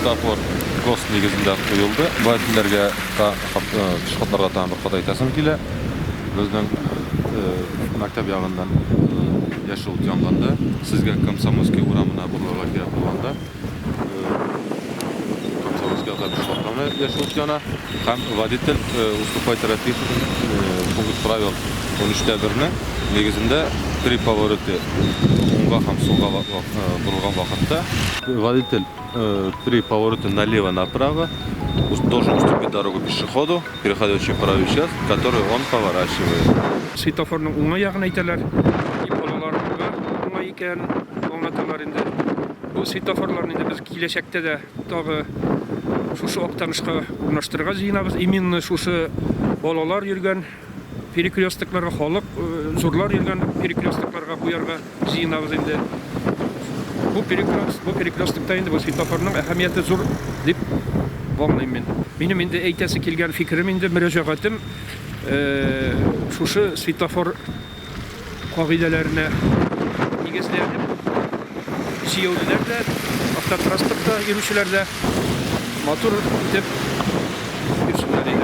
Светофор ГОСТ нигезендә куелды. Водительләргә пешеходларга тагын бер кат әйтәсем килә. Безнең мәктәп ягыннан яшел ут янганда, сезгә Комсомольский урамына борылырга кирәк булганда, Комсомольский ягында пешеходлар гына яшел ут яна һәм водитель уступает трафик пункт правил 13 тә 1-нең нигезендә при повороте уңга һәм сулга борылган вакытта водитель при повороте налево-направо должен уступить дорогу пешеходу, переходящему правую часть, которую он поворачивает. Светофорның уңай ягын әйтәләр. И балаларга уңай икән, аңлаталар инде. Бу светофорларны инде без киләчәктә дә тагы шушы Актанышка урнаштырырга җыенабыз. Именно шушы балалар йөргән перекрестокларга, халык, зурлар йөргән перекрестокларга куярга җыенабыз инде. Бу перекрест, бу перекрестокта инде бу светофорның әһәмияте зур дип аңлыйм мин. Минем инде әйтәсе килгән фикерем инде, мөрәҗәгатем шушы светофор кагыйдәләренә нигезләнеп, җәяүлеләр дә, автотранспортта йөрүчеләр дә матур итеп йөрсеннәр иде.